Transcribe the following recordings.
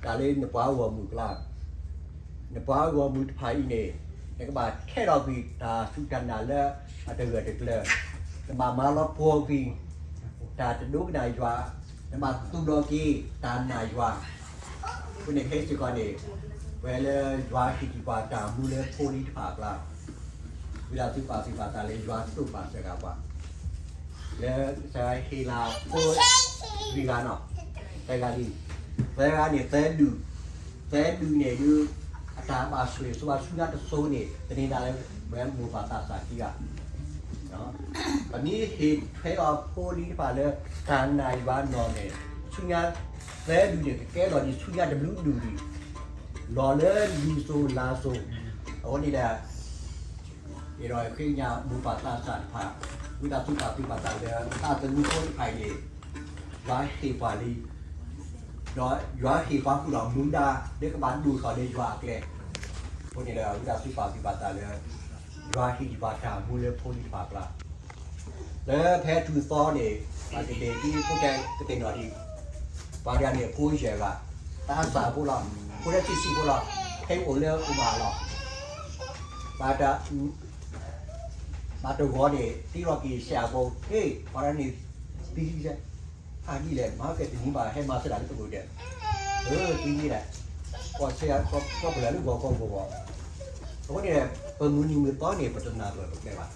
တၢ်လၢနပှၤဂီၢ်မုၢ်အကျါ, နပှၤဂီၢ်မုၢ်တဖၣ်အံၤန့ၣ်, နကဘၣ်ထဲးထီၣ်ကွံာ်တၢ်စူၢ်တၢ်နာ်လၢအတဂၢၢ်တကျၢၤ, နဘၣ်မၤလီၤပှီၢ်ကွံာ် တၢ်တဒိကနၣ်ယွၤ, နဘၣ်သူၣ်ထီၣ်က့ၤတၢ်နာ်ယွၤ. အဃိန့ၣ်ခဲစ့ၢ်ကီးန့ၣ်, ပဝဲလၢယွၤဟ့ၣ်က့ၤပှၤတၢ်မူလၢဖိလံၤတဖၣ်အကျါ, ဝံသးစူၤပာ်သူၣ်ပာ်သးလၢယွၤတိာ်ပာ်စၢၤဂ့ၤပှၤ လၢကစၢ်ယွၤဟ့ၣ်လီၤဖိလွံၢ်ဂၤနီၤ, သၢဂၤလံ, သၢဂၤန့ၣ်သၢဒူၣ်, သၢဒူၣ်န့ၣ်ဒုး အတၢ်ဘၣ်ဆိၣ်ဂ့ၤဆိၣ်ဝါဆူညါတစိၤန့ၣ် သန့ၤသးလၢ ဝဲမိၢ်ပၢ်သးစၢ်ခံဂၤ, ပမ့ၢ်ဟ့ၣ်ထွဲအီၤဖိလံၤတဖၣ်လၢ တၢ်နာ်ယွၤနီၢ်န့ၣ်, ဆူညါသၢဒူၣ်န့ၣ် ကကဲထီၣ်ဒံးဆူညါတဘျုးဒူၣ်ဒံး, လီၤလၢလူၤစိၤလၤစိၤ, အဃိန့ၣ်ဒီး ယအဲၣ်ဒိးဃ့ကညးမိၢ်ပၢ်သးစၢ်တဖၣ်, ဝံသးစူၤပာ်သူၣ်ပာ်သးလၢ သးသမူဖိတဖၣ်အံၤန့ၣ်, ယွၤဟ့ၣ်ပှၤလံ, ဒီးယွၤဟ့ၣ်ပှၤဃုာ်ဒီးမူဒါ လၢကဘၣ်ဒိၣ်ထီၣ်လၢယွၤအကျဲ, အဃိန့ၣ်ဒီး ဝံသးစူၤပာ်သူၣ်ပာ်သးလၢ ယွၤဟ့ၣ်ဒံးပှၤတၢ်မူလၢဖိလံၤတဖၣ်အကျါ လၢဖဲထူၣ်သီန့ၣ်, ပကတဲဒ်ဖိတဲကသ့ၣ်နီၣ်ဒံး, ပှၤတဂၤန့ၣ် ဖိယဲၢ်ဂၤ, သးစၢ်ဖိလီၤ, ဖိလၢထံၣ်ဆံးဖိလီၤ, ဖဲအိၣ်လၢအိၣ်ဘၣ်လီၤ, ဘၣ်တဂီၤန့ၣ် သံလီၤက့ၤစဲးအဖိ, ဟ့ၣ် ပှၤတဂၤန့ၣ် သံလံ, ဖးဒ်လဲၣ် မၤကဲတနံၤဘၣ် ဟဲမၤစဲးတၢ်လၢပဂီၢ်ဒဲး, သံလံဒဲး, ကီၢ်စဲး ကီၢ်ပလၢ်လၢဂီၤကီၢ်ဂီၤဘၣ်, အဃိန့ၣ် ပမုၢ်နံၤမုၢ်သီန့ၣ် ပတနာ်လၢပကျဲဘၣ်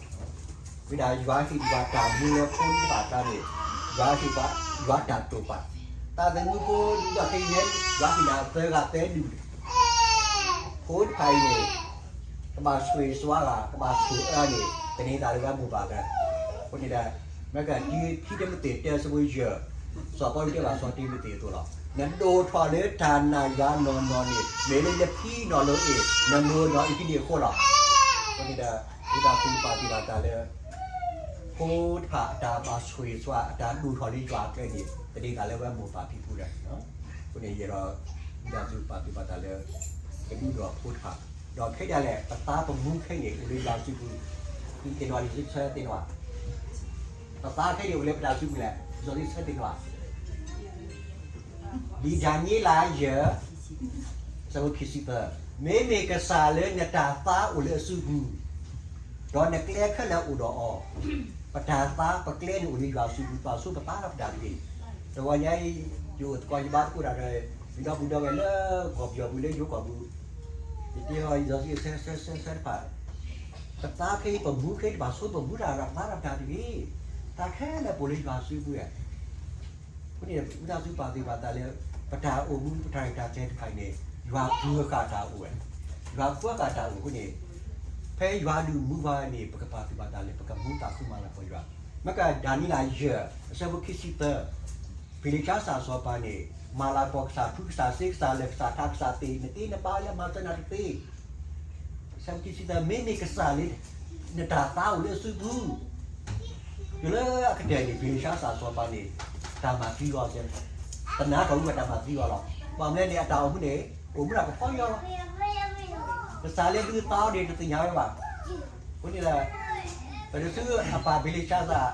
ဝံသးစူၤပာ်သူၣ်ပာ်သးလၢဖိတဖၣ်အကျါန့ၣ်, ယွၤဟ့ၣ်ပှၤ, ယွၤတၢ်တိာ်ပာ်, သးသမူဖိဒ်သိးခဲအံၤန့ၣ် ယွၤဟ့ၣ်နၤသၢဂၤသၢဒူၣ်, ဖိတဖၣ်အံၤန့ၣ်, ကဘၣ်ဆိၣ်ဂ့ၤဆိၣ်ဝါဂၤ ကဘၣ်ဆိၣ်အၢန့ၣ် သန့ၤသးလၢဝဲမိၢ်ပၢ်အကျဲ, အဃိန့ၣ်ဒီး, မ့ၢ်က ခံတံၤမသ့း တၢ အဆၢဖိယဲၢ်, စီၤပီလူးတဲဘၣ်စီၤတံၤမသ့းအသိးလီၤ, နဒိၣ်ထီၣ်လၢတၢ်နာ်ယွၤနီၢ်နီၢ်န့ၣ် မ့ၢ်လၢနဖံနီၣ်လိၤအ့ၣ် နမိၢ်နီၢ်အ့ၣ်ကန့ၣ်အဃိလီၤ. အဃိန့ၣ်ဒီး, ဝံသးစူၤပာ်သူၣ်ပာ်သးလၢ ဖိတဖၣ်အတၢ်ဘၣ်ဆိၣ်ဂ့ၤဆိၣ်ဝါ အတၢ်ဒိၣ်ထီၣ်လၢယွၤအကျဲန့ၣ် သန့ၤသးလၢဝဲမိၢ်ပၢ်ဖံဖုဒီး, အဃိန့ၣ်ယဲဒီး, ဝံသးစူၤပာ်သူၣ်ပာ်သးလၢ ကဒုးဒိၣ်ဖိတဖၣ်, ဒီးခဲဒ်လဲၣ် ပသးပမူခဲအံၤန့ၣ် အိၣ်လၢယွၤစုပူၤ, သုသ့ၣ်နီၣ်လံာ်စီဆှံသ့ၣ်နီၣ်ဧါ, ပသးခဲအံၤန့ၣ် အိၣ်လၢပတၢ်စုပူၤလဲၣ်, လံာ်စီဆှံသ့ၣ်နီၣ်ဧါ လံာ်ဒၤနံးယ့လးယဲၢ်, အဆၢဖိခံဆံသၢ, မ့မ့ၢ်ကစၢ်လၢနတၢ်သါအိၣ်လၢအစုပူၤ, ဒီးနကျဲခဲလၢာ်အိၣ်ဒီးအီၤ, ပတၢ်သါ ပကျဲန့ၣ်အိၣ်လၢယွၤစုပူၤ ပာ်ဆိပသါဒီးပတၢ်တဂ့ၤ, တဂီၤညါအံၤ, ယအိၣ်သကိးယဘါသကိးတၢ်ဒီး, ယဒီပုၢ်ဒီဝဲၢ်လၢကီၢ်ပယီၤပူၤလၢယိၤကီၢ်ပူၤ, ယတဲအီၤလံာ်စီဆှံအဆၢဆၢဆၢတဖၣ်, ပသါခဲအံၤ ပမူခဲအံၤ တဘၣ်ဆိပမူတၢ်ဒီးပသါဒီးပတၢ်တဂ့ၤ, တၢ်ခဲလၢာ်ပအိၣ်လၢယွၤစုပူၤဧါ အဃိန့ၣ် ဝံသးစူၤပာ်သူၣ်ပာ်သးလၢ ပတၢ်အိၣ်မူ ပတၢ်ရဲၣ်တၢ်ကျဲၤတဖၣ်န့ၣ် ယွၤပှၤဃာ်တၢ်အိၣ်ဝဲ, ယွၤပှၤဃာ်တၢ်အိၣ်အဃိန့ၣ်, ဖဲယွၤဒုးမူပှၤန့ၣ် ပကပာ်သူၣ်ပာ်သးလၢ ပကမူသးဃုမၤလၤကပီၤယွၤ, မ့ၢ်ကဒၤနံးယ့လးယဲၢ် အဆၢဖိခံဆံသၢ, ဖံလ့းဆါစၢ်စီၤပၤန့ၣ် မၤလၤကပီၤကစၢ်ထူကစၢ်စ့ကစၢ်လၢာ်ကစၢ်ထးကစၢ်သ့ၣ် နသ့နဘါလၢမၤစၢၤနၤတသ့ အဆၢဖိခံဆံသၢ, မ့မ့ၢ်ကစၢ်လၢ နတၢ်သါအိၣ်လၢအစုပူၤ, တုၤလၢအကတၢၢ်န့ၣ် ဖံလ့းဆါစၢ်စီၤပၤန့ၣ် တၢ်မၤသံဂီၤစဲး, တနာ်ထီၣ်ဝဲတၢ်မၤသံဂီၤလီၤ. ဘၣ်မနုၤလဲၣ်န့ၣ် အတၢ်အိၣ်မူန့ၣ် အိၣ်မူဒၣ်ကဖီယီၤလီၤ. ကစၢ်လၢဒုးသါအီၤန့ၣ် တသ့ၣ်ညါဝဲဘၣ်. အဃိန့ၣ်ဒီး ပတစုအပၢ်ဖံလ့းဆါစၢ်,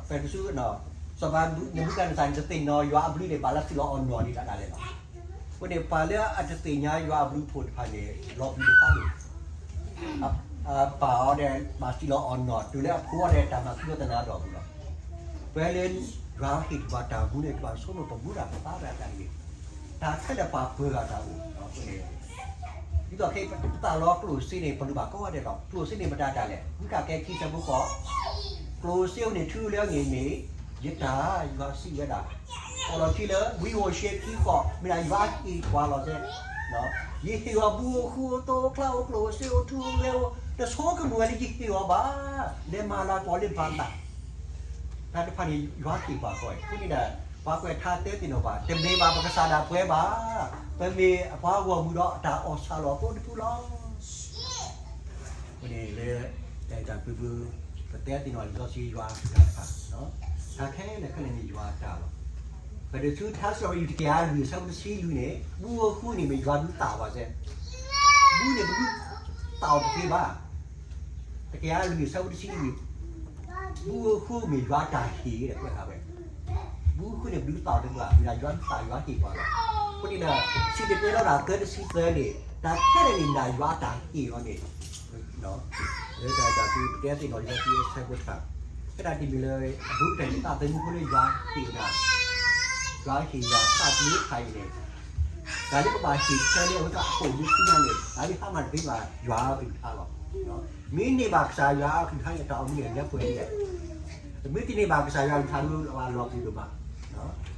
ပတစု, စီၤပၤနဘူၤခၣ်နစၢ်န့ၣ် တသ့ၣ်နီၣ်ယွၤအဘျုးန့ၣ် ဘၣ်လၢစံၣ်လီၤအီၣ်နီၢ်ဒံးဒၣ်လဲာ်လီၤ. အဃိန့ၣ် ပှၤလၢအတသ့ၣ်ညါယွၤအဘျုးအဖှိၣ်တဖၣ်န့ၣ် လီၤပျံၤတဖးဒိၣ်, အပၢ်အီၤဒီး ဘၣ်စံၣ်လီၤအီၣ်နီၢ် တုၤလၢအဖိအီၤဒီး တၢ်မၤသံအီၤတနာ်ဒီးအပူၤလီၤ. ပှၤလၢ ယွၤဟ့ၣ်ပှၤတၢ်မူန့ၣ် ပဘၣ်ဆိကမိၣ်ပမူတၢ်ပသါတၢ်တဂ့ၤ, တၢ်ခဲလၢာ်ပှၤပှဲၤဂၤတၢ်အိၣ်န့ၣ် ဒ်သိးခဲအံၤပသးလီကျိၣ်စ့န့ၣ် ပလူၤဘၣ်ကိးဂၤဒဲးလီၤ. ကျိၣ်စ့န့ၣ်မတၤတၢ်လဲၣ်, မူခၣ်ကဲခံဆၢဖိဃိး, ကျိၣ်စ့အံၤန့ၣ် ထုးလၢအဂ့ၢ်မ့ၢ် ယတၢ်ယွၤစံးဝဲဒၣ်, အိၣ်လီၤခံလၢ ဝံဧိၤၡ့ခံဃိး, မ့ၢ်ဒၣ်ယွၤဟ့ၣ်ပှၤလီၤစဲး, ယဟ့ၣ်အီၤဘုဧိၤဃုဧိၤသိအကျါဧိၤကျိၣ်စ့ဧိၤထုဧိၤလၢဧိၤ တဆိကမိၣ်ဝဲလၢယဟ့ၣ်အီၤဘၣ်, လဲၤမၤလၤကပီၤလၢဘၣ်သး တၢ်တဖၣ်န့ၣ် ယွၤဟ့ၣ်ပှၤဃီ, အဃိန့ၣ်ဒီး ပှၤကွဲးထါတဲသ့ၣ်နီၣ်ပှၤ တမ့ၢ်ဘၣ်ပကစၢ်ဒၣ်ပှဲၤဘၣ်, ပမ့ၢ်အပှၤဂီၢ်မုၢ်ဒီးအတၢ်အီၣ်ဆၣ်လီၤအသိတဖုလီၤ. အဃိန့ၣ်လၢ တၢ်အဲၣ်တၢ်ကွံပူၤ ပတဲသ့ၣ်နီၣ်လံာ်စီဆှံယွၤတၢ်တဖၣ်, တၢ်ခဲလၢာ်ခဲလၢာ်န့ၣ်ယွၤအတၢ်လီၤ. ပတစုထါစံးထီၣ်ပတြၢၤတကယၤလွံၢ်အဆၢဖိတဆံလွံၢ်န့ၣ် ဘုဧိၤဃုန့ၣ်မ့ၢ်ယွၤဒုးသးပှၤစဲး, ဘုန့ၣ်ပဒုးသးအီၤတသ့ဘၣ် တကယၤလွံၢ်အဆၢဖိတဆံလွံၢ်, ဘုဧိၤဃုမ့ၢ်ယွၤတၢ်ဟ့ၣ်ဒီးကွဲးဃာ်ဝဲ, ဘုဃုန့ၣ် ဘုသးတမုာ်ဘၣ်, မ့ၢ်ဒၣ်ယွၤသးယွၤဟ့ၣ်ပှၤလီၤ. အဃိန့ၣ်ဒီး စံၣ်တဲၤတဲလီၤတၢ်သၢတဆံသၢန့ၣ် တၢ်ခဲလၢာ်န့ၣ် မ့ၢ်ဒၣ်ယွၤအတၢ်ဟ့ၣ်လီၤန့ၣ်, လၢတၢ်ဒၣ်ပကတဲသ့ၣ်နီၣ် ယွၤသ့အဆၢဖိတဖၣ်, ဖဲဒၣ်တမံၤလၢ အဘူးကတၢၢ်န့ၣ် သးသမူဖိလၢယွၤဟ့ၣ်ဒၣ်, ယွၤဟ့ၣ်ယွၤသးသမူတဖၣ်အံၤန့ၣ်, တၢ်လၢပဘၣ်ဟ့ၣ်ဆၢလၢအဝဲဒၣ်အခိၣ်မူဆူညါန့ၣ် တၢ်လၢဟါမၢ်တသ့ဘၣ် ယွၤအကလုၢ်ကထါလီၤ. မ့ၢ်န့ၢ်ဘၣ်ကစၢ်ယွၤအကလုၢ်ကထါန့ၣ် တၢ်အိၣ်မူန့ၣ် လၢပှဲၤဒ်လဲၣ်. မ့ၢ်တန့ၢ်ဘၣ်ကစၢ်ယွၤအကလုၢ်ကထါလၢအလီၤပျံၤဒိၣ်မး,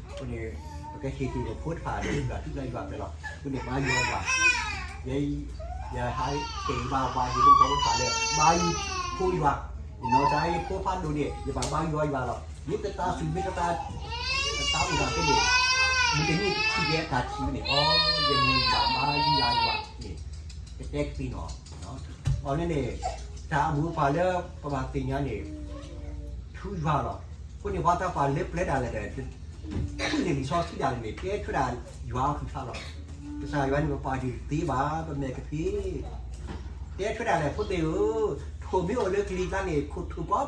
အဃိန့ၣ် ပကဟ့ၣ်က့ၤပဖိတဖၣ်လၢယွၤထူလၢယွၤပျဲၢ်လီၤ. အဃိန့ၣ် ဘါယွၤယွၤ, ယဲ ယဟးက့ၤဘၣ်ပှၤဟ့ၣ်ဖိဃီဖိတဖၣ်လၢ ဘါယွၤဖိယွၤ, ယနီၢ်ကစၢ်ယဖိဖးဒိၣ်န့ၣ် ယဘၣ်ဘါယွၤယွၤလီၤ. မ့ၢ်တသးစူၤ မ့ၢ်တသး တၢ်အိၣ်တၢ်ဖဲန့ၣ်, မုၢ်တနံၤထံၣ်က့ၤတၢ်ထံၣ်န့ၣ် အိ ယမုၢ်ဘၣ်ဘါယွၤယွၤန့ၣ် ကတဲကသံနီၤ. အီၤန့ၣ်န့ၣ် တၢ်အမိၢ်ပှၢ်လၢပဘၣ်သ့ၣ်ညါန့ၣ် ထူယွၤလီၤ. အဃိန့ၣ် ပှၤသးပှၢ်လၢပျဲဒၣ်လဲာ်ဒီး ထူန့ၣ်လံာ်စီဆှံဒၣ်လဲာ်န့ၣ် တဲထွဲဒၣ်ယွၤအကလုၢ်ကထါလီၤ. ကစၢ်ယွၤန့ၣ် ပပာ်ဒံးတသ့ဘၣ် ပမဲာ်ကဖံး တဲထွဲဒၣ်လဲာ် ဖိသ့ၣ်ဧၢ, ထိၣ်မ့ၢ်အိၣ်လၢကလံၤကျါန့ၣ် ခိၣ်ထိၣ်ကွၢ်